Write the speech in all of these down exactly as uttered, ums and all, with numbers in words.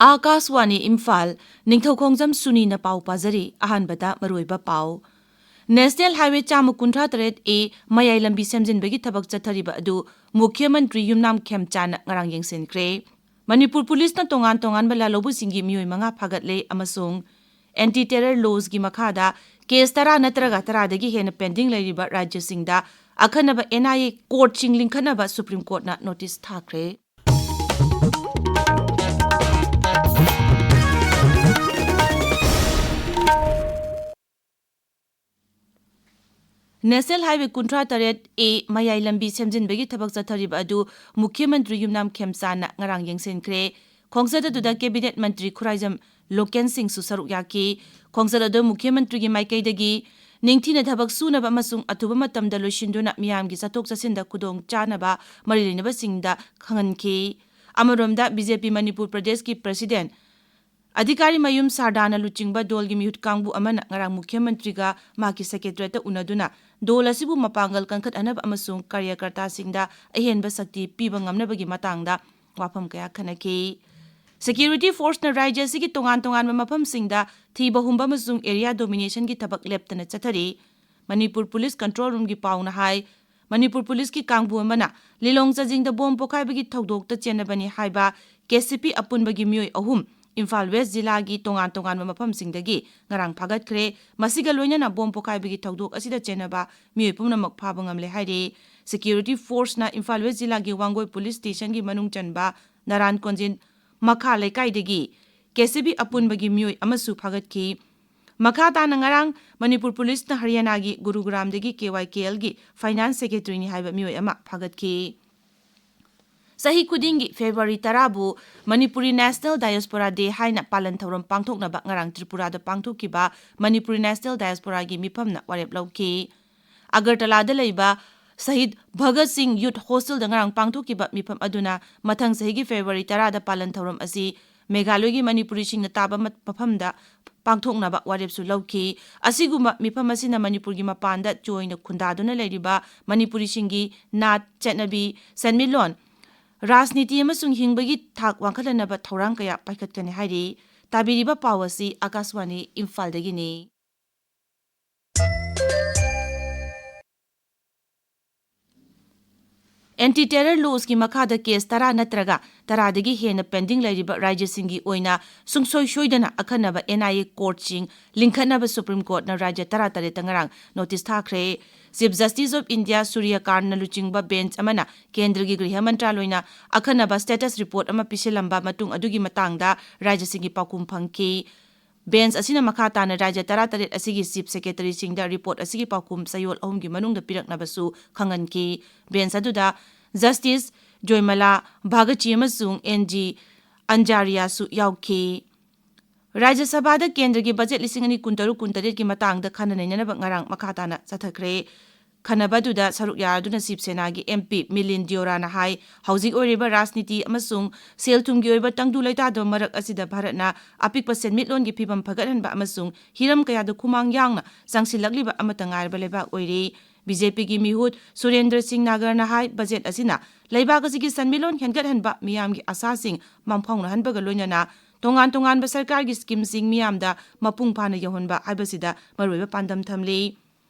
ꯑꯥꯀꯥꯁꯋꯥꯅꯤ ꯏꯝꯐꯥꯜ, ꯅꯤꯡꯊꯧꯈꯣꯡꯖꯝ ꯁꯨꯅꯤꯅ ꯄꯥꯎ ꯄꯥꯖꯔꯤ꯫ ꯑꯍꯥꯟꯕꯗ ꯃꯔꯨꯑꯣꯏꯕ ꯄꯥꯎ꯫ ꯅꯦꯁꯅꯦꯜ ꯍꯥꯏꯋꯦ ꯆꯥꯝꯃ ꯀꯨꯟꯊ꯭ꯔꯥ ꯇꯔꯦꯠ ꯑꯦ ꯃꯌꯥꯏ ꯂꯝꯕꯤ ꯁꯦꯝꯖꯤꯟꯕꯒꯤ ꯊꯕꯛ ꯆꯠꯊꯔꯤꯕ ꯑꯗꯨ ꯃꯨꯈ꯭ꯌ ꯃꯟꯇ꯭ꯔꯤ ꯌꯨꯝꯅꯥꯝ ꯈꯦꯝꯆꯥꯟꯅ ꯉꯔꯥꯡ ꯌꯦꯡꯁꯤꯟꯈ꯭ꯔꯦ꯫ ꯃꯅꯤꯄꯨꯔ ꯄꯨꯂꯤꯁꯅ ꯇꯣꯉꯥꯟ ꯇꯣꯉꯥꯟꯕ ꯂꯥꯂꯧꯕꯁꯤꯡꯒꯤ ꯃꯤꯑꯣꯏ ꯃꯉꯥ ꯐꯥꯒꯠꯂꯦ ꯑꯃꯁꯨꯡ ꯑꯦꯟꯇꯤ ꯇꯦꯔꯔ ꯂꯣꯁꯀꯤ ꯃꯈꯥꯗ ꯀꯦꯁ ꯇꯔꯥ ꯅꯠꯇ꯭ꯔꯒ ꯇꯔꯥꯗꯒꯤ ꯍꯦꯟꯅ ꯄꯦꯟꯗꯤꯡ ꯂꯩꯔꯤꯕ ꯔꯥꯖ꯭ꯌꯁꯤꯡꯗ ꯑꯈꯟꯅꯕ ꯑꯦꯟ ꯑꯥꯏ ꯑꯦ ꯀꯣꯔꯠꯁꯤꯡ ꯂꯤꯡꯈꯠꯅꯕ ꯁꯨꯄ꯭ꯔꯤꯝ ꯀꯣꯔꯠꯅ ꯅꯣꯇꯤꯁ ꯊꯥꯈ꯭ꯔꯦ꯫ ꯅꯦꯁꯅꯦꯜ ꯍꯥꯏꯋꯦ ꯀꯨꯟꯊ꯭ꯔꯥ ꯇꯔꯦꯠ ꯑꯦ ꯃꯌꯥꯏ ꯂꯝꯕꯤ ꯁꯦꯝꯖꯤꯟꯕꯒꯤ ꯊꯕꯛ ꯆꯠꯊꯔꯤꯕ ꯑꯗꯨ ꯃꯨꯈ꯭ꯌ ꯃꯟꯇ꯭ꯔꯤ ꯌꯨꯝꯅꯥꯝ ꯈꯦꯝꯆꯥꯟꯅ ꯉꯔꯥꯡ ꯌꯦꯡꯁꯤꯟꯈ꯭ꯔꯦ꯫ ꯈꯣꯡꯆꯠ ꯑꯗꯨꯗ ꯀꯦꯕꯤꯅꯦꯠ ꯃꯟꯇ꯭ꯔꯤ ꯈꯨꯔꯥꯏꯖꯝ ꯂꯣꯀꯦꯟ ꯁꯤꯡꯁꯨ ꯁꯔꯨꯛ ꯌꯥꯈꯤ꯫ ꯈꯣꯡꯆꯠ ꯑꯗꯨ ꯃꯨꯈ꯭ꯌ ꯃꯟꯇ꯭ꯔꯤꯒꯤ ꯃꯥꯏꯀꯩꯗꯒꯤ ꯅꯤꯡꯊꯤꯅ ꯊꯕꯛ ꯁꯨꯅꯕ ꯑꯃꯁꯨꯡ ꯑꯊꯨꯕ ꯃꯇꯝꯗ ꯂꯣꯏꯁꯤꯟꯗꯨꯅ ꯃꯤꯌꯥꯝꯒꯤ ꯆꯠꯊꯣꯛ ꯆꯠꯁꯤꯟꯗ ꯈꯨꯗꯣꯡ ꯆꯥꯅꯕ ꯃꯔꯤ ꯂꯩꯅꯕꯁꯤꯡꯗ ꯈꯪꯍꯟꯈꯤ꯫ ꯑꯃꯔꯣꯝꯗ, ꯕꯤ ꯖꯦ ꯄꯤ ꯃꯅꯤꯄꯨꯔ ꯄ꯭ꯔꯗꯦꯁꯀꯤ ꯄ꯭ꯔꯁꯤꯗꯦꯟ ꯑꯙꯤꯀꯥꯔꯤ ꯃꯌꯨꯝ ꯁꯥꯔꯗꯥꯅ ꯂꯨꯆꯤꯡꯕ ꯗꯣꯜꯒꯤ ꯃꯤꯍꯨꯠ ꯀꯥꯡꯕꯨ ꯑꯃꯅ ꯉꯔꯥꯡ ꯃꯨꯈ꯭ꯌ ꯃꯟꯇ꯭ꯔꯤꯒ ꯃꯍꯥꯛꯀꯤ ꯁꯦꯀ꯭ꯔꯦꯇꯔꯤꯌꯦꯠꯇ ꯎꯅꯗꯨꯅ ꯗꯣꯜ ꯑꯁꯤꯕꯨ ꯃꯄꯥꯡꯒꯜ ꯀꯟꯈꯠꯍꯟꯅꯕ ꯑꯃꯁꯨꯡ ꯀꯥꯔꯌꯀꯔꯇꯥꯁꯤꯡꯗ ꯑꯍꯦꯟꯕ ꯁꯛꯇꯤ ꯄꯤꯕ ꯉꯝꯅꯕꯒꯤ ꯃꯇꯥꯡꯗ ꯋꯥꯐꯝ ꯀꯌꯥ ꯈꯟꯅꯈꯤ꯫ ꯁꯦꯀ꯭ꯌꯨꯔꯤꯇꯤ ꯐꯣꯔꯁꯅ ꯔꯥꯖ꯭ꯌ ꯑꯁꯤꯒꯤ ꯇꯣꯉꯥꯟ ꯇꯣꯉꯥꯟꯕ ꯃꯐꯝꯁꯤꯡꯗ ꯊꯤꯕ ꯍꯨꯝꯕ ꯑꯃꯁꯨꯡ ꯑꯦꯔꯤꯌꯥ ꯗꯣꯃꯤꯅꯦꯁꯟꯒꯤ ꯊꯕꯛ ꯂꯦꯞꯇꯅ ꯆꯠꯊꯔꯤ꯫ ꯃꯅꯤꯄꯨꯔ ꯄꯨꯂꯤꯁ ꯀꯟꯇ꯭ꯔꯣꯜ ꯔꯨꯝꯒꯤ ꯄꯥꯎꯅ ꯍꯥꯏ, ꯃꯅꯤꯄꯨꯔ ꯄꯨꯂꯤꯁꯀꯤ ꯀꯥꯡꯕꯨ ꯑꯃꯅ ꯂꯤꯂꯣꯡ ꯆꯥꯖꯤꯡꯗ ꯕꯣꯝ ꯄꯣꯈꯥꯏꯕꯒꯤ ꯊꯧꯗꯣꯛꯇ ꯆꯦꯟꯅꯕꯅꯤ ꯍꯥꯏꯕ ꯀꯦ ꯁꯤ ꯄꯤ ꯑꯄꯨꯟꯕꯒꯤ ꯃꯤꯑꯣꯏ ꯑꯍꯨꯝ ꯏꯝꯐꯥꯜ ꯋꯦꯁ ꯖꯤꯂꯥꯒꯤ ꯇꯣꯉꯥꯟ ꯇꯣꯉꯥꯟꯕ ꯃꯐꯝꯁꯤꯡꯗꯒꯤ ꯉꯔꯥꯡ ꯐꯥꯒꯠꯈ꯭ꯔꯦ꯫ ꯃꯁꯤꯒ ꯂꯣꯏꯅꯅ ꯕꯣꯝ ꯄꯣꯈꯥꯏꯕꯒꯤ ꯊꯧꯗꯣꯛ ꯑꯁꯤꯗ ꯆꯦꯟꯅꯕ ꯃꯤꯑꯣꯏ ꯄꯨꯝꯅꯃꯛ ꯐꯥꯕ ꯉꯝꯂꯦ ꯍꯥꯏꯔꯤ꯫ ꯁꯦꯀ꯭ꯌꯨꯔꯤꯇꯤ ꯐꯣꯔꯁꯅ ꯏꯝꯐꯥꯜ ꯋꯦꯁ ꯖꯤꯂꯥꯒꯤ ꯋꯥꯡꯒꯣꯏ ꯄꯨꯂꯤꯁ ꯁ꯭ꯇꯦꯁꯟꯒꯤ ꯃꯅꯨꯡ ꯆꯟꯕ ꯅꯔꯥꯟ ꯀꯣꯟꯖꯤꯟ ꯃꯈꯥ ꯂꯩꯀꯥꯏꯗꯒꯤ ꯀꯦ ꯁꯤ ꯕꯤ ꯑꯄꯨꯟꯕꯒꯤ ꯃꯤꯑꯣꯏ ꯑꯃꯁꯨ ꯐꯥꯒꯠꯈꯤ꯫ ꯃꯈꯥ ꯇꯥꯅ ꯉꯔꯥꯡ ꯃꯅꯤꯄꯨꯔ ꯄꯨꯂꯤꯁꯅ ꯍꯔꯤꯌꯥꯅꯥꯒꯤ ꯒꯨꯔꯨꯒ꯭ꯔꯥꯝꯗꯒꯤ ꯀꯦ ꯋꯥꯏ ꯀꯦ ꯑꯦꯜꯒꯤ ꯐꯥꯏꯅꯥꯟꯁ ꯁꯦꯀ꯭ꯔꯦꯇꯔꯤꯅꯤ ꯍꯥꯏꯕ ꯃꯤꯑꯣꯏ ꯑꯃ ꯐꯥꯒꯠꯈꯤ꯫ ꯆꯍꯤ ꯈꯨꯗꯤꯡꯒꯤ ꯐꯦꯕ꯭ꯔꯨꯋꯥꯔꯤ ꯇꯔꯥꯕꯨ ꯃꯅꯤꯄꯨꯔꯤ ꯅꯦꯁꯅꯦꯜ ꯗꯥꯏꯑꯦꯁꯄꯣꯔꯥ ꯗꯦ ꯍꯥꯏꯅ ꯄꯥꯂꯟ ꯊꯧꯔꯝ ꯄꯥꯡꯊꯣꯛꯅꯕ ꯉꯔꯥꯡ ꯇ꯭ꯔꯤꯄꯨꯔꯥꯗ ꯄꯥꯡꯊꯣꯛꯈꯤꯕ ꯃꯅꯤꯄꯨꯔꯤ ꯅꯦꯁꯅꯦꯜ ꯗꯥꯏꯑꯦꯁꯄꯣꯔꯥꯒꯤ ꯃꯤꯐꯝꯅ ꯋꯥꯔꯦꯞ ꯂꯧꯈꯤ꯫ ꯑꯒꯔꯇꯂꯥꯗ ꯂꯩꯕ ꯁꯍꯤꯗ ꯚꯒꯠ ꯁꯤꯡ ꯌꯨꯠ ꯍꯣꯁꯇꯦꯜꯗ ꯉꯔꯥꯡ ꯄꯥꯡꯊꯣꯛꯈꯤꯕ ꯃꯤꯐꯝ ꯑꯗꯨꯅ ꯃꯊꯪ ꯆꯍꯤꯒꯤ ꯐꯦꯕ꯭ꯔꯨꯋꯥꯔꯤ ꯇꯔꯥꯗ ꯄꯥꯂꯟ ꯊꯧꯔꯝ ꯑꯁꯤ ꯃꯦꯘꯥꯂꯣꯏꯒꯤ ꯃꯅꯤꯄꯨꯔꯤꯁꯤꯡꯅ ꯇꯥꯕ ꯃ-, ꯃꯐꯝꯗ ꯄꯥꯡꯊꯣꯛꯅꯕ ꯋꯥꯔꯦꯞꯁꯨ ꯂꯧꯈꯤ꯫ ꯑꯁꯤꯒꯨꯝꯕ ꯃꯤꯐꯝ ꯑꯁꯤꯅ ꯃꯅꯤꯄꯨꯔꯒꯤ ꯃꯄꯥꯟꯗ ꯆꯣꯏꯅ ꯈꯨꯟꯗꯥꯗꯨꯅ ꯂꯩꯔꯤꯕ ꯃꯅꯤꯄꯨꯔꯤꯁꯤꯡꯒꯤ ꯅꯥꯠ, ꯆꯠꯅꯕꯤ, ꯁꯦꯟꯃꯤꯠꯂꯣꯟ, ꯔꯥꯖꯅꯤꯇꯤ ꯑꯃꯁꯨꯡ ꯍꯤꯡꯕꯒꯤ ꯊꯥꯛ ꯋꯥꯡꯈꯠꯍꯟꯅꯕ ꯊꯧꯔꯥꯡ ꯀꯌꯥ ꯄꯥꯏꯈꯠꯀꯅꯤ ꯍꯥꯏꯔꯤ꯫ ꯇꯥꯕꯤꯔꯤꯕ ꯄꯥꯎ ꯑꯁꯤ ꯑꯀꯥꯁꯋꯥꯅꯤ ꯏꯝꯐꯥꯜꯗꯒꯤꯅꯤ꯫ ꯑꯦꯟꯇꯤ ꯇꯦꯔꯔ ꯂꯣꯁꯀꯤ ꯃꯈꯥꯗ ꯀꯦꯁ ꯇꯔꯥ ꯅꯠꯇ꯭ꯔꯒ ꯇꯔꯥꯗꯒꯤ ꯍꯦꯟꯅ ꯄꯦꯟꯗꯤꯡ ꯂꯩꯔꯤꯕ ꯔꯥꯖ꯭ꯌꯁꯤꯡꯒꯤ ꯑꯣꯏꯅ ꯁꯨꯡꯁꯣꯏ ꯁꯣꯏꯗꯅ ꯑꯈꯟꯅꯕ ꯑꯦꯟ ꯑꯥꯏ ꯑꯦ ꯀꯣꯔꯠꯁꯤꯡ ꯂꯤꯡꯈꯠꯅꯕ ꯁꯨꯄ꯭ꯔꯤꯝ ꯀꯣꯔꯠꯅ ꯔꯥꯖ꯭ꯌ ꯇꯔꯥꯇꯔꯦꯠꯇ ꯉꯔꯥꯡ ꯅꯣꯇꯤꯁ ꯊꯥꯈ꯭ꯔꯦ꯫ ꯆꯤꯐ ꯖꯁꯇꯤꯁ ꯑꯣꯐ ꯏꯟꯗꯤꯌꯥ ꯁꯨꯔ꯭ꯌꯀꯥꯟꯠꯅ ꯂꯨꯆꯤꯡꯕ ꯕꯦꯟꯆ ꯑꯃꯅ ꯀꯦꯟꯗ꯭ꯔꯒꯤ ꯒ꯭ꯔꯤꯍ ꯃꯟꯇ꯭ꯔꯥꯂꯣꯏꯅ ꯑꯈꯟꯅꯕ ꯁ꯭ꯇꯦꯇꯁ ꯔꯤꯄꯣꯔꯠ ꯑꯃ ꯄꯤꯁꯤꯜꯂꯝꯕ ꯃꯇꯨꯡ ꯑꯗꯨꯒꯤ ꯃꯇꯥꯡꯗ ꯔꯥꯖ꯭ꯌꯁꯤꯡꯒꯤ ꯄꯥꯎꯈꯨꯝ ꯐꯪꯈꯤ꯫ ꯕꯦꯟꯆ ꯑꯁꯤꯅ ꯃꯈꯥ ꯇꯥꯅ ꯔꯥꯖ꯭ꯌ ꯇꯔꯥꯇꯔꯦꯠ ꯑꯁꯤꯒꯤ ꯆꯤꯐ ꯁꯦꯀ꯭ꯔꯦꯇꯔꯤꯁꯤꯡꯗ ꯔꯤꯄꯣꯔꯠ ꯑꯁꯤꯒꯤ ꯄꯥꯎꯈꯨꯝ ꯆꯌꯣꯜ ꯑꯍꯨꯝꯒꯤ ꯃꯅꯨꯡꯗ ꯄꯤꯔꯛꯅꯕꯁꯨ ꯈꯪꯍꯟꯈꯤ꯫ ꯕꯦꯟꯆ ꯑꯗꯨꯗ ꯖꯁꯇꯤꯁ ꯖꯣꯏꯃꯂꯥ ꯚꯥꯒꯆꯤ ꯑꯃꯁꯨꯡ ꯑꯦꯟ ꯖꯤ ꯑꯟꯖꯥꯔꯤꯌꯥꯁꯨ ꯌꯥꯎꯈꯤ꯫ ꯔꯥꯖ꯭ꯌ ꯁꯚꯥꯗ ꯀꯦꯟꯗ꯭ꯔꯒꯤ ꯕꯖꯦꯠ ꯂꯤꯁꯤꯡ ꯑꯅꯤ ꯀꯨꯟꯇꯔꯨꯛ ꯀꯨꯟꯇꯔꯦꯠꯀꯤ ꯃꯇꯥꯡꯗ ꯈꯟꯅ ꯅꯩꯅꯅꯕ ꯉꯔꯥꯡ ꯃꯈꯥ ꯇꯥꯅ ꯆꯠꯊꯈ꯭ꯔꯦ꯫ ꯈꯟꯅꯕ ꯑꯗꯨꯗ ꯁꯔꯨꯛ ꯌꯥꯗꯨꯅ ꯁꯤꯕ ꯁꯦꯅꯥꯒꯤ ꯑꯦꯝ ꯄꯤ ꯃꯤꯂꯤꯟ ꯗꯤꯑꯣꯔꯥꯅ ꯍꯥꯏ, ꯍꯧꯖꯤꯛ ꯑꯣꯏꯔꯤꯕ ꯔꯥꯖꯅꯤꯇꯤ ꯑꯃꯁꯨꯡ ꯁꯦꯜ ꯊꯨꯝꯒꯤ ꯑꯣꯏꯕ ꯇꯪꯗꯨ ꯂꯩꯇꯥꯗꯕ ꯃꯔꯛ ꯑꯁꯤꯗ ꯚꯥꯔꯠꯅ ꯑꯄꯤꯛꯄ ꯁꯦꯟꯃꯤꯠꯂꯣꯟꯒꯤ ꯐꯤꯕꯝ ꯐꯒꯠꯍꯟꯕ ꯑꯃꯁꯨꯡ ꯍꯤꯔꯝ ꯀꯌꯥꯗ ꯈꯨꯃꯥꯡ ꯌꯥꯡꯅ ꯆꯪꯁꯤꯜꯂꯛꯂꯤꯕ ꯑꯃꯠꯇ ꯉꯥꯏꯔꯕ ꯂꯩꯕꯥꯛ ꯑꯣꯏꯔꯤ꯫ ꯕꯤ ꯖꯦ ꯄꯤꯒꯤ ꯃꯤꯍꯨꯠ ꯁꯨꯔꯦꯟꯗ꯭ꯔ ꯁꯤꯡ ꯅꯥꯒꯔꯅ ꯍꯥꯏ, ꯕꯖꯦꯠ ꯑꯁꯤꯅ ꯂꯩꯕꯥꯛ ꯑꯁꯤꯒꯤ ꯁꯦꯟꯃꯤꯠꯂꯣꯟ ꯍꯦꯟꯒꯠꯍꯟꯕ, ꯃꯤꯌꯥꯝꯒꯤ ꯑꯥꯁꯥꯁꯤꯡ ꯃꯥꯡꯐꯥꯎꯅꯍꯟꯕꯒ ꯂꯣꯏꯅꯅ ꯇꯣꯉꯥꯟ ꯇꯣꯉꯥꯟꯕ ꯁꯔꯀꯥꯔꯒꯤ ꯁ꯭ꯀꯤꯝꯁꯤꯡ ꯃꯤꯌꯥꯝꯗ ꯃꯄꯨꯡ ꯐꯥꯅ ꯌꯧꯍꯟꯕ ꯍꯥꯏꯕꯁꯤꯗ ꯃꯔꯨꯑꯣꯏꯕ ꯄꯥꯟꯗꯝ ꯊꯝꯂꯤ꯫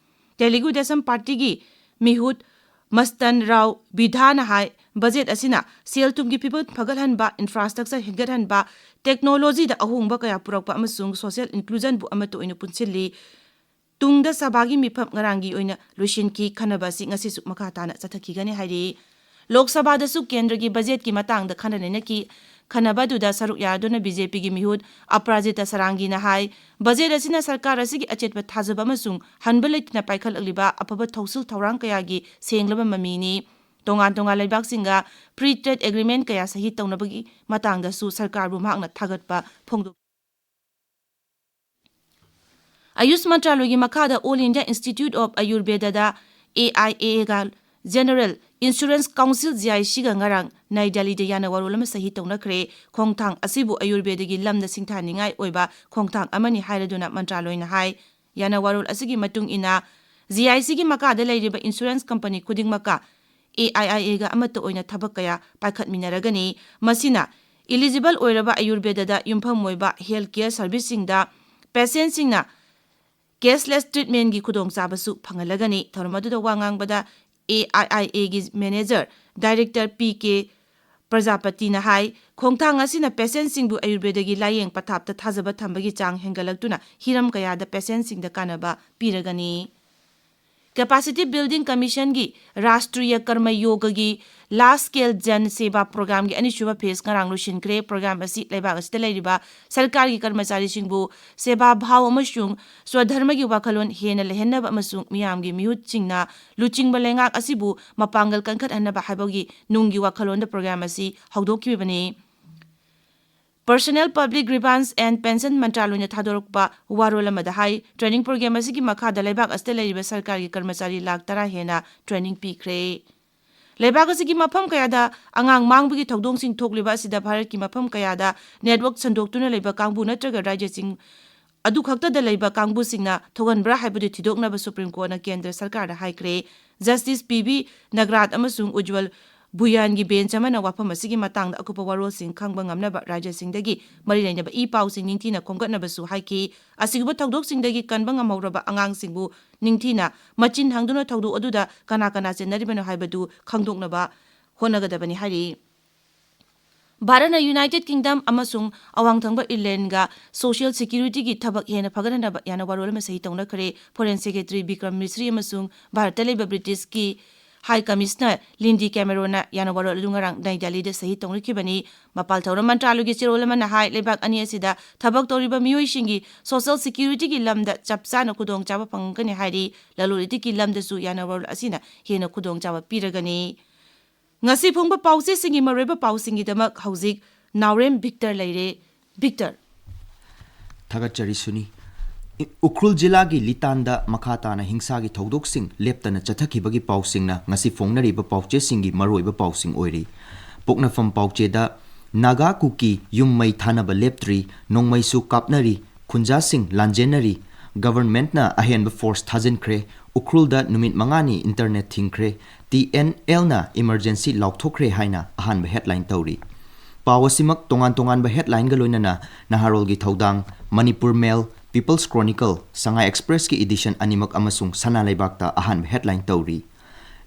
ꯇꯦꯂꯨꯒꯨ ꯗꯦꯁꯝ ꯄꯥꯔꯇꯤꯒꯤ ꯃꯤꯍꯨꯠ ꯃꯁꯇꯟ ꯔꯥꯎ ꯕꯤꯙꯥꯅ ꯍꯥꯏ, ꯕꯖꯦꯠ ꯑꯁꯤꯅ ꯁꯦꯜ ꯊꯨꯝꯒꯤ ꯐꯤꯕꯝ ꯐꯒꯠꯍꯟꯕ, ꯏꯟꯐ꯭ꯔꯥꯁ꯭ꯇ꯭ꯔꯛꯆꯔ ꯍꯦꯟꯒꯠꯍꯟꯕ, ꯇꯦꯛꯅꯣꯂꯣꯖꯤꯗ ꯑꯍꯣꯡꯕ ꯀꯌꯥ ꯄꯨꯔꯛꯄ ꯑꯃꯁꯨꯡ ꯁꯣꯁꯤꯌꯦꯜ ꯏꯟꯀ꯭ꯂꯨꯖꯟꯕꯨ ꯑꯃꯠꯇ ꯑꯣꯏꯅ ꯄꯨꯟꯁꯤꯜꯂꯤ꯫ ꯇꯨꯡꯗ ꯁꯚꯥꯒꯤ ꯃꯤꯐꯝ ꯉꯔꯥꯡꯒꯤ ꯑꯣꯏꯅ ꯂꯣꯏꯁꯤꯟꯈꯤ꯫ ꯈꯟꯅꯕ ꯑꯁꯤ ꯉꯁꯤꯁꯨ ꯃꯈꯥ ꯇꯥꯅ ꯆꯠꯊꯈꯤꯒꯅꯤ ꯍꯥꯏꯔꯤ꯫ ꯂꯣꯛ ꯁꯚꯥꯗꯁꯨ ꯀꯦꯟꯗ꯭ꯔꯒꯤ ꯕꯖꯦꯠꯀꯤ ꯃꯇꯥꯡꯗ ꯈꯟꯅ ꯅꯩꯅꯈꯤ꯫ ꯈꯟꯅꯕ ꯑꯗꯨꯗ ꯁꯔꯨꯛ ꯌꯥꯗꯨꯅ ꯕꯤ ꯖꯦ ꯄꯤꯒꯤ ꯃꯤꯍꯨꯠ ꯑꯄꯔꯥꯖꯤꯇꯥ ꯁꯥꯔꯥꯡꯒꯤꯅ ꯍꯥꯏ, ꯕꯖꯦꯠ ꯑꯁꯤꯅ ꯁꯔꯀꯥꯔ ꯑꯁꯤꯒꯤ ꯑꯆꯦꯠꯄ ꯊꯥꯖꯕ ꯑꯃꯁꯨꯡ ꯍꯟꯕ ꯂꯩꯇꯅ ꯄꯥꯏꯈꯠꯂꯛꯂꯤꯕ ꯑꯐꯕ ꯊꯧꯁꯤꯜ ꯊꯧꯔꯥꯡ ꯀꯌꯥꯒꯤ ꯁꯦꯡꯂꯕ ꯃꯃꯤꯅꯤ꯫ ꯇꯣꯉꯥꯟ ꯇꯣꯉꯥꯟ ꯂꯩꯕꯥꯛꯁꯤꯡꯒ ꯐ꯭ꯔꯤ ꯇ꯭ꯔꯦꯗ ꯑꯦꯒ꯭ꯔꯤꯃꯦꯟ ꯀꯌꯥ ꯁꯍꯤ ꯇꯧꯅꯕꯒꯤ ꯃꯇꯥꯡꯗꯁꯨ ꯁꯔꯀꯥꯔꯕꯨ ꯃꯍꯥꯛꯅ ꯊꯥꯒꯠꯄ ꯐꯣꯡꯗꯣꯛꯈꯤ꯫ ꯑꯌꯨꯁ ꯃꯟꯇ꯭ꯔꯥꯂꯣꯏꯒꯤ ꯃꯈꯥꯗ ꯑꯣꯜ ꯏꯟꯗꯤꯌꯥ ꯏꯟꯁꯇꯤꯇ꯭ꯌꯨꯠ ꯑꯣꯐ ꯑꯌꯨꯔꯕꯦꯗꯗ, ꯑꯦ ꯑꯥꯏ ꯑꯦꯒ, general insurance council, G I ꯁꯤꯒ ꯉꯔꯥꯡ ꯅꯥꯏ ꯗꯦꯜꯂꯤꯗ ꯌꯥꯅꯋꯥꯔꯣꯜ ꯑꯃ ꯁꯍꯤ ꯇꯧꯅꯈ꯭ꯔꯦ꯫ ꯈꯣꯡꯊꯥꯡ ꯑꯁꯤꯕꯨ ꯑꯌꯨꯔꯕꯦꯗꯒꯤ ꯂꯝꯗ ꯁꯤꯡꯊꯥꯅꯤꯡꯉꯥꯏ ꯑꯣꯏꯕ ꯈꯣꯡꯊꯥꯡ ꯑꯃꯅꯤ ꯍꯥꯏꯔꯗꯨꯅ ꯃꯟꯇ꯭ꯔꯥꯂꯣꯏꯅ ꯍꯥꯏ꯫ ꯌꯥꯅꯋꯥꯔꯣꯜ ꯑꯁꯤꯒꯤ ꯃꯇꯨꯡ ꯏꯟꯅ, ꯖꯤ ꯑꯥꯏ ꯁꯤꯒꯤ ꯃꯈꯥꯗ ꯂꯩꯔꯤꯕ ꯏꯟꯁꯨꯔꯦꯟꯁ ꯀꯝꯄꯅꯤ ꯈꯨꯗꯤꯡꯃꯛꯀ ꯑꯦ ꯑꯥꯏ ꯑꯥꯏ ꯑꯦꯒ ꯑꯃꯠꯇ ꯑꯣꯏꯅ ꯊꯕꯛ ꯀꯌꯥ ꯄꯥꯏꯈꯠꯃꯤꯟꯅꯔꯒꯅꯤ꯫ ꯃꯁꯤꯅ eligible ꯑꯣꯏꯔꯕ ꯑꯌꯨꯔꯕꯦꯗꯗ ꯌꯨꯝꯐꯝ ꯑꯣꯏꯕ health care serviceꯁꯤꯡꯗ patientꯁꯤꯡꯅ cashless treatmentꯀꯤ ꯈꯨꯗꯣꯡꯆꯥꯕꯁꯨ ꯐꯪꯍꯜꯂꯒꯅꯤ꯫ ꯊꯧꯔꯝ ꯑꯗꯨꯗ ꯋꯥ ꯉꯥꯡꯕꯗ ꯑꯦ ꯑꯥꯏ ꯑꯥꯏ ꯑꯦꯒꯤ manager director ꯄꯤ ꯀꯦ ꯄ꯭ꯔꯖꯥꯄꯇꯤꯅ ꯍꯥꯏ, ꯈꯣꯡꯊꯥꯡ ꯑꯁꯤꯅ patientꯁꯤꯡꯕꯨ ꯑꯌꯨꯔꯕꯦꯗꯒꯤ ꯂꯥꯌꯦꯡ ꯄꯊꯥꯞꯇ ꯊꯥꯖꯕ ꯊꯝꯕꯒꯤ ꯆꯥꯡ ꯍꯦꯟꯒꯠꯂꯛꯇꯨꯅ ꯍꯤꯔꯝ ꯀꯌꯥꯗ patientꯁꯤꯡꯗ ꯀꯥꯟꯅꯕ ꯄꯤꯔꯒꯅꯤ꯫ Capacity Building Commissionꯒꯤ ꯔꯥꯁꯇ꯭ꯔꯤꯌ ꯀꯔꯃ ꯌꯣꯒꯒꯤ large scale ꯖꯟ ꯁꯦꯕꯥ ꯄ꯭ꯔꯣꯒ꯭ꯔꯥꯝꯒꯤ ꯑꯅꯤꯁꯨꯕ phase ꯉꯔꯥꯡ ꯂꯣꯏꯁꯤꯟꯈ꯭ꯔꯦ꯫ ꯄ꯭ꯔꯣꯒ꯭ꯔꯥꯝ ꯑꯁꯤ ꯂꯩꯕꯥꯛ ꯑꯁꯤꯗ ꯂꯩꯔꯤꯕ ꯁꯔꯀꯥꯔꯒꯤ ꯀꯔꯃꯆꯥꯔꯤꯁꯤꯡꯕꯨ ꯁꯦꯕꯥ ꯚꯥꯕ ꯑꯃꯁꯨꯡ ꯁ꯭ꯋꯙꯔꯃꯒꯤ ꯋꯥꯈꯜꯂꯣꯟ ꯍꯦꯟꯅ ꯂꯩꯍꯟꯅꯕ ꯑꯃꯁꯨꯡ ꯃꯤꯌꯥꯝꯒꯤ ꯃꯤꯍꯨꯠꯁꯤꯡꯅ ꯂꯨꯆꯤꯡꯕ ꯂꯩꯉꯥꯛ ꯑꯁꯤꯕꯨ ꯃꯄꯥꯡꯒꯜ ꯀꯟꯈꯠꯍꯟꯅꯕ ꯍꯥꯏꯕꯒꯤ ꯅꯨꯡꯒꯤ ꯋꯥꯈꯜꯂꯣꯟꯗ ꯄ꯭ꯔꯣꯒ꯭ꯔꯥꯝ ꯑꯁꯤ ꯍꯧꯗꯣꯛꯈꯤꯕꯅꯤ꯫ Personnel, Public Grievance and Pension ꯃꯟꯇ꯭ꯔꯥꯂꯣꯏꯅ ꯊꯥꯗꯣꯔꯛꯄ ꯋꯥꯔꯣꯜ ꯑꯃꯗ ꯍꯥꯏ, training program ꯑꯁꯤꯒꯤ ꯃꯈꯥꯗ ꯂꯩꯕꯥꯛ ꯑꯁꯤꯗ ꯂꯩꯔꯤꯕ ꯁꯔꯀꯥꯔꯒꯤ ꯀꯔꯃꯆꯥꯔꯤ ꯂꯥꯈ ꯇꯔꯥ ꯍꯦꯟꯅ training ꯄꯤꯈ꯭ꯔꯦ꯫ ꯂꯩꯕꯥꯛ ꯑꯁꯤꯒꯤ ꯃꯐꯝ ꯀꯌꯥꯗ ꯑꯉꯥꯡ ꯃꯥꯡꯕꯒꯤ ꯊꯧꯗꯣꯡꯁꯤꯡ ꯊꯣꯛꯂꯤꯕ ꯑꯁꯤꯗ ꯚꯥꯔꯠꯀꯤ ꯃꯐꯝ ꯀꯌꯥꯗ network ꯁꯟꯗꯣꯛꯇꯨꯅ ꯂꯩꯕ ꯀꯥꯡꯕꯨ ꯅꯠꯇ꯭ꯔꯒ ꯔꯥꯖ꯭ꯌꯁꯤꯡ ꯑꯗꯨ ꯈꯛꯇꯗ ꯂꯩꯕ ꯀꯥꯡꯕꯨꯁꯤꯡꯅ ꯊꯣꯛꯍꯟꯕ꯭ꯔꯥ ꯍꯥꯏꯕꯗꯨ ꯊꯤꯗꯣꯛꯅꯕꯁꯨ ꯁꯨꯄ꯭ꯔꯤꯝ ꯀꯣꯔꯠꯅ ꯀꯦꯟꯗ꯭ꯔ ꯁꯔꯀꯥꯔꯗ ꯍꯥꯏꯈ꯭ꯔꯦ꯫ ꯖꯁꯇꯤꯁ ꯄꯤ ꯕꯤ ꯅꯒ꯭ꯔꯥꯠ ꯑꯃꯁꯨꯡ ꯎꯖ꯭ꯋꯜ ꯚꯨꯌꯥꯟꯒꯤ ꯕꯦꯟꯆ ꯑꯃꯅ ꯋꯥꯐꯝ ꯑꯁꯤꯒꯤ ꯃꯇꯥꯡꯗ ꯑꯀꯨꯞꯄ ꯋꯥꯔꯣꯜꯁꯤꯡ ꯈꯪꯕ ꯉꯝꯅꯕ ꯔꯥꯖ꯭ꯌꯁꯤꯡꯗꯒꯤ ꯃꯔꯤ ꯂꯩꯅꯕ ꯏ ꯄꯥꯎꯁꯤꯡ ꯅꯤꯡꯊꯤꯅ ꯈꯣꯝꯒꯠꯅꯕꯁꯨ ꯍꯥꯏꯈꯤ꯫ ꯑꯁꯤꯒꯨꯝꯕ ꯊꯧꯗꯣꯛꯁꯤꯡꯗꯒꯤ ꯀꯟꯕ ꯉꯝꯍꯧꯔꯕ ꯑꯉꯥꯡꯁꯤꯡꯕꯨ ꯅꯤꯡꯊꯤꯅ ꯃꯆꯤꯟ ꯍꯥꯡꯗꯨꯅ ꯊꯧꯗꯣꯛ ꯑꯗꯨꯗ ꯀꯅꯥ ꯀꯅꯥ ꯆꯦꯟꯅꯔꯤꯕꯅꯣ ꯍꯥꯏꯕꯗꯨ ꯈꯪꯗꯣꯛꯅꯕ ꯍꯣꯠꯅꯒꯗꯕꯅꯤ ꯍꯥꯏꯔꯤ꯫ ꯚꯥꯔꯠꯅ ꯌꯨꯅꯥꯏꯇꯦꯗ ꯀꯤꯡꯗꯝ ꯑꯃꯁꯨꯡ ꯑꯋꯥꯡ ꯊꯪꯕ ꯏꯪꯂꯦꯟꯒ social security ꯒꯤ ꯊꯕꯛ ꯍꯦꯟꯅ ꯐꯒꯠꯍꯟꯅꯕ ꯌꯥꯅ ꯋꯥꯔꯣꯜ ꯑꯃ ꯁꯍꯤ ꯇꯧꯅꯈ꯭ꯔꯦ꯫ Foreign Secretary ꯕꯤꯀ꯭ꯔꯝ ꯃꯤꯁ꯭ꯔꯤ ꯑꯃꯁꯨꯡ ꯚꯥꯔꯠꯇ ꯂꯩꯕ ꯕ꯭ꯔꯤꯇꯤꯁꯀꯤ High Commissioner ꯂꯤꯟꯗꯤ ꯀꯦꯃꯦꯔꯣꯟꯅ ꯌꯥꯅ ꯋꯥꯔꯣꯜ ꯑꯗꯨ ꯉꯔꯥꯡ ꯅꯥꯏ ꯗꯦꯜꯂꯤꯗ ꯁꯍꯤ ꯇꯧꯅꯈꯤꯕꯅꯤ꯫ ꯃꯄꯥꯜ ꯊꯧꯔꯝ ꯃꯟꯇ꯭ꯔꯥꯂꯣꯏꯒꯤ ꯆꯦꯔꯣꯜ ꯑꯃꯅ ꯍꯥꯏ, ꯂꯩꯕꯥꯛ ꯑꯅꯤ ꯑꯁꯤꯗ ꯊꯕꯛ ꯇꯧꯔꯤꯕ ꯃꯤꯑꯣꯏꯁꯤꯡꯒꯤ social security ꯒꯤ ꯂꯝꯗ ꯆꯞ ꯆꯥꯅ ꯈꯨꯗꯣꯡꯆꯥꯕ ꯐꯪꯒꯅꯤ ꯍꯥꯏꯔꯤ꯫ ꯂꯂꯣꯟ ꯏꯇꯤꯛꯀꯤ ꯂꯝꯗꯁꯨ ꯌꯥꯅ ꯋꯥꯔꯣꯜ ꯑꯁꯤꯅ ꯍꯦꯟꯅ ꯈꯨꯗꯣꯡꯆꯥꯕ ꯄꯤꯔꯒꯅꯤ꯫ ꯉꯁꯤ ꯐꯣꯡꯕ ꯄꯥꯎꯆꯦꯁꯤꯡꯒꯤ ꯃꯔꯨꯑꯣꯏꯕ ꯄꯥꯎꯁꯤꯡꯒꯤꯗꯃꯛ ꯍꯧꯖꯤꯛ ꯅꯥꯎꯔꯦꯝ ꯚꯤꯛꯇꯔ ꯂꯩꯔꯦ꯫ ꯚꯤꯛꯇꯔ꯫ ꯊꯥꯒꯠꯆꯔꯤ ꯁꯨꯅꯤ꯫ ꯏ-, ꯎꯈ꯭ꯔꯨꯜ ꯖꯤꯂꯥꯒꯤ ꯂꯤꯇꯥꯟꯗ ꯃꯈꯥ ꯇꯥꯅ ꯍꯤꯡꯁꯥꯒꯤ ꯊꯧꯗꯣꯛꯁꯤꯡ ꯂꯦꯞꯇꯅ ꯆꯠꯊꯈꯤꯕꯒꯤ ꯄꯥꯎꯁꯤꯡꯅ ꯉꯁꯤ ꯐꯣꯡꯅꯔꯤꯕ ꯄꯥꯎꯆꯦꯁꯤꯡꯒꯤ ꯃꯔꯨꯑꯣꯏꯕ ꯄꯥꯎꯁꯤꯡ ꯑꯣꯏꯔꯤ꯫ ꯄꯣꯛꯅꯐꯝ ꯄꯥꯎꯆꯦꯗ ꯅꯥꯒꯥ ꯀꯨꯀꯤ ꯌꯨꯝ ꯃꯩ ꯊꯥꯅꯕ ꯂꯦꯞꯇ꯭ꯔꯤ, ꯅꯣꯡꯃꯩꯁꯨ ꯀꯥꯞꯅꯔꯤ, ꯈꯨꯟꯖꯥꯁꯤꯡ ꯂꯥꯟꯖꯦꯟꯅꯔꯤ, ꯒꯚꯔꯟꯃꯦꯟꯠꯅ ꯑꯍꯦꯟꯕ ꯐꯣꯔꯁ ꯊꯥꯖꯤꯟꯈ꯭ꯔꯦ, ꯎꯈ꯭ꯔꯨꯜꯗ ꯅꯨꯃꯤꯠ ꯃꯉꯥꯅꯤ internet ꯊꯤꯡꯈ꯭ꯔꯦ, T N L ꯅ emergency ꯂꯥꯎꯊꯣꯛꯈ꯭ꯔꯦ ꯍꯥꯏꯅ ꯑꯍꯥꯟꯕ headline ꯇꯧꯔꯤ꯫ ꯄꯥꯎ ꯑꯁꯤꯃꯛ ꯇꯣꯉꯥꯟ ꯇꯣꯉꯥꯟꯕ headline ꯒ ꯂꯣꯏꯅꯅ ꯅꯍꯥꯔꯣꯜꯒꯤ ꯊꯧꯗꯥꯡ, ꯃꯅꯤꯄꯨꯔ ꯃꯦꯜ, People's Chronicle, ꯁꯉꯥꯏ Express ꯀꯤ edition ꯑꯅꯤꯃꯛ ꯑꯃꯁꯨꯡ ꯁꯅꯥ ꯂꯩꯕꯥꯛꯇ ꯑꯍꯥꯟꯕ headline ꯇꯧꯔꯤ꯫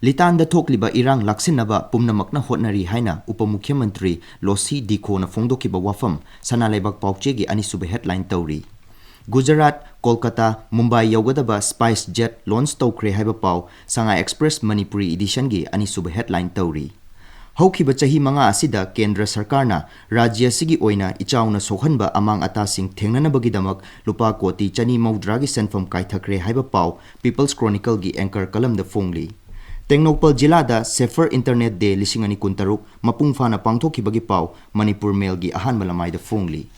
ꯂꯤꯇꯥꯟꯗ ꯊꯣꯛꯂꯤꯕ ꯏꯔꯥꯡ ꯂꯥꯛꯁꯤꯟꯅꯕ ꯄꯨꯝꯅꯃꯛꯅ ꯍꯣꯠꯅꯔꯤ ꯍꯥꯏꯅ ꯎꯄ ꯃꯨꯈ꯭ꯌ ꯃꯟꯇ꯭ꯔꯤ ꯂꯣꯁꯤ ꯗꯤꯈꯣꯅ ꯐꯣꯡꯗꯣꯛꯈꯤꯕ ꯋꯥꯐꯝ ꯁꯅꯥ ꯂꯩꯕꯥꯛ ꯄꯥꯎꯆꯦꯒꯤ ꯑꯅꯤꯁꯨꯕ headline ꯇꯧꯔꯤ꯫ ꯒꯨꯖꯔꯥꯠ, ꯀꯣꯜꯀꯇꯥ, ꯃꯨꯝꯕꯥꯏ ꯌꯧꯒꯗꯕ SpiceJet launch ꯇꯧꯈ꯭ꯔꯦ ꯍꯥꯏꯕ ꯄꯥꯎ ꯁꯉꯥꯏ Express ꯃꯅꯤꯄꯨꯔꯤ edition ꯒꯤ ꯑꯅꯤꯁꯨꯕ headline ꯇꯧꯔꯤ꯫ ꯍꯧꯈꯤꯕ ꯆꯍꯤ ꯃꯉꯥ ꯑꯁꯤꯗ ꯀꯦꯟꯗ꯭ꯔ ꯁꯔꯀꯥꯔꯅ ꯔꯥꯖ꯭ꯌ ꯑꯁꯤꯒꯤ ꯑꯣꯏꯅ ꯏꯆꯥꯎꯅ ꯁꯣꯛꯍꯟꯕ ꯑꯃꯥꯡ ꯑꯇꯥꯁꯤꯡ ꯊꯦꯡꯅꯅꯕꯒꯤꯗꯃꯛ ꯂꯨꯄꯥ ꯀꯣꯇꯤ ꯆꯅꯤ ꯃꯧꯗ꯭ꯔꯥꯒꯤ ꯁꯦꯟꯐꯝ ꯀꯥꯏꯊꯈ꯭ꯔꯦ ꯍꯥꯏꯕ ꯄꯥꯎ People's Chronicle ꯒꯤ anchor column ꯗ ꯐꯣꯡꯂꯤ꯫ ꯇꯦꯡꯅꯧꯄꯜ ꯖꯤꯂꯥꯗ Safer Internet Day ꯂꯤꯁꯤꯡ ꯑꯅꯤ ꯀꯨꯟꯇꯔꯨꯛ ꯃꯄꯨꯡ ꯐꯥꯅ ꯄꯥꯡꯊꯣꯛꯈꯤꯕꯒꯤ ꯄꯥꯎ ꯃꯅꯤꯄꯨꯔ ꯃꯦꯜꯒꯤ ꯑꯍꯥꯟꯕ ꯂꯃꯥꯏꯗ ꯐꯣꯡꯂꯤ꯫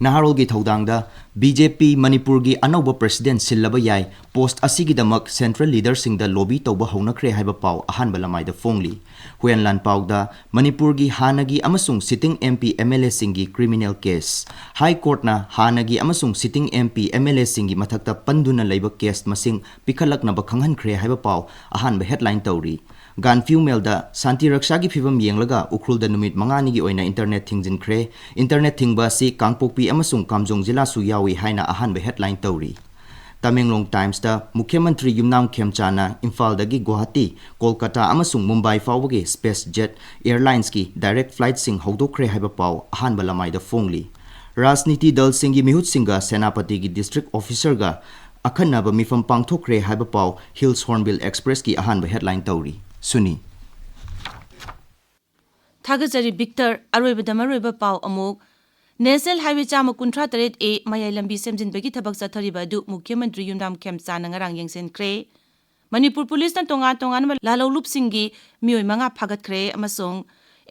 ꯅꯍꯥꯔꯣꯜꯒꯤ ꯊꯧꯗꯥꯡꯗ, BJP ꯃꯅꯤꯄꯨꯔꯒꯤ ꯑꯅꯧꯕ president ꯁꯤꯜꯂꯕ ꯌꯥꯏ, post ꯑꯁꯤꯒꯤꯗꯃꯛ central leader ꯁꯤꯡꯗ lobby ꯇꯧꯕ ꯍꯧꯅꯈ꯭ꯔꯦ ꯍꯥꯏꯕ ꯄꯥꯎ ꯑꯍꯥꯟꯕ ꯂꯃꯥꯏꯗ ꯐꯣꯡꯂꯤ꯫ ꯍꯨꯌꯦꯟ ꯂꯥꯟꯄꯥꯎꯗ, ꯃꯅꯤꯄꯨꯔꯒꯤ ꯍꯥꯟꯅꯒꯤ ꯑꯃꯁꯨꯡ sitting MP MLA ꯁꯤꯡꯒꯤ criminal case꯫ High Court ꯅ ꯍꯥꯟꯅꯒꯤ ꯑꯃꯁꯨꯡ sitting MP MLA ꯁꯤꯡꯒꯤ ꯃꯊꯛꯇ ꯄꯟꯗꯨꯅ ꯂꯩꯕ case ꯃꯁꯤꯡ ꯄꯤꯈꯠꯂꯛꯅꯕ ꯈꯪꯍꯟꯈ꯭ꯔꯦ ꯍꯥꯏꯕ ꯄꯥꯎ ꯑꯍꯥꯟꯕ headline ꯇꯧꯔꯤ꯫ ꯒꯥꯟꯐꯤꯌꯨ ꯃꯦꯜꯗ, ꯁꯥꯟꯇꯤ ꯔꯛꯁꯥꯒꯤ ꯐꯤꯕꯝ ꯌꯦꯡꯂꯒ ꯎꯈ꯭ꯔꯨꯜꯗ ꯅꯨꯃꯤꯠ ꯃꯉꯥꯅꯤꯒꯤ ꯑꯣꯏꯅ internet ꯊꯤꯡꯖꯤꯟꯈ꯭ꯔꯦ꯫ Internet ꯊꯤꯡꯕ ꯑꯁꯤ ꯀꯥꯡꯄꯣꯛꯄꯤ ꯑꯃꯁꯨꯡ ꯀꯥꯝꯖꯣꯡ ꯖꯤꯂꯥꯁꯨ ꯌꯥꯎꯏ ꯍꯥꯏꯅ ꯑꯍꯥꯟꯕ headline ꯇꯧꯔꯤ꯫ ꯇꯃꯦꯡꯂꯣꯡ Times ꯇ ꯃꯨꯈ꯭ꯌ ꯃꯟꯇ꯭ꯔꯤ ꯌꯨꯝꯅꯥꯝ ꯈꯦꯝꯆꯥꯅ ꯏꯝꯐꯥꯜꯗꯒꯤ ꯒꯨꯋꯥꯍꯥꯇꯤ, ꯀꯣꯜꯀꯇꯥ ꯑꯃꯁꯨꯡ ꯃꯨꯝꯕꯥꯏ ꯐꯥꯎꯕꯒꯤ SpiceJet Airlines ꯀꯤ direct flight ꯁꯤꯡ ꯍꯧꯗꯣꯛꯈ꯭ꯔꯦ ꯍꯥꯏꯕ ꯄꯥꯎ ꯑꯍꯥꯟꯕ ꯂꯃꯥꯏꯗ ꯐꯣꯡꯂꯤ꯫ ꯔꯥꯖꯅꯤꯇꯤ ꯗꯜꯁꯤꯡꯒꯤ ꯃꯤꯍꯨꯠꯁꯤꯡꯒ ꯁꯦꯅꯥꯄꯇꯤꯒꯤ district officer ꯒ ꯑꯈꯟꯅꯕ ꯃꯤꯐꯝ ꯄꯥꯡꯊꯣꯛꯈ꯭ꯔꯦ ꯍꯥꯏꯕ ꯄꯥꯎ Hills Hornbill Express ꯀꯤ ꯑꯍꯥꯟꯕ headline ꯇꯧꯔꯤ꯫ ꯁꯨꯅꯤ꯫ ꯊꯥꯒꯠꯆꯔꯤ ꯕꯤꯛꯇꯔ꯫ ꯑꯔꯣꯏꯕꯗ ꯃꯔꯨꯑꯣꯏꯕ ꯄꯥꯎ ꯑꯃꯨꯛ꯫ National Highway ꯆꯥꯝꯃ ꯀꯨꯟꯊ꯭ꯔꯥ ꯇꯔꯦꯠ A ꯃꯌꯥꯏ ꯂꯝꯕꯤ ꯁꯦꯝꯖꯤꯟꯕꯒꯤ ꯊꯕꯛ ꯆꯠꯊꯔꯤꯕ ꯑꯗꯨ ꯃꯨꯈ꯭ꯌ ꯃꯟꯇ꯭ꯔꯤ ꯌꯨꯝꯅꯥꯝ ꯈꯦꯝꯆꯥꯅ ꯉꯔꯥꯡ ꯌꯦꯡꯁꯤꯟꯈ꯭ꯔꯦ꯫ ꯃꯅꯤꯄꯨꯔ ꯄꯨꯂꯤꯁꯅ ꯇꯣꯉꯥꯟ ꯇꯣꯉꯥꯟꯕ ꯂꯥꯜꯍꯧꯂꯨꯞꯁꯤꯡꯒꯤ ꯃꯤꯑꯣꯏ ꯃꯉꯥ ꯐꯥꯒꯠꯈ꯭ꯔꯦ ꯑꯃꯁꯨꯡ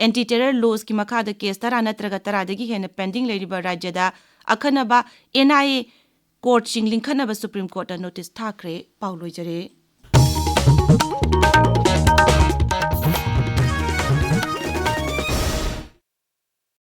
anti terror laws ꯀꯤ ꯃꯈꯥꯗ case ꯇꯔꯥ ꯅꯠꯇ꯭ꯔꯒ ꯇꯔꯥꯗꯒꯤ ꯍꯦꯟꯅ pending ꯂꯩꯔꯤꯕ ꯔꯥꯖ꯭ꯌꯗ ꯑꯈꯟꯅꯕ N I A court ꯁꯤꯡ ꯂꯤꯡꯈꯠꯅꯕ Supreme Court ꯅ notice ꯊꯥꯈ꯭ꯔꯦ꯫ ꯄꯥꯎ ꯂꯣꯏꯖꯔꯦ꯫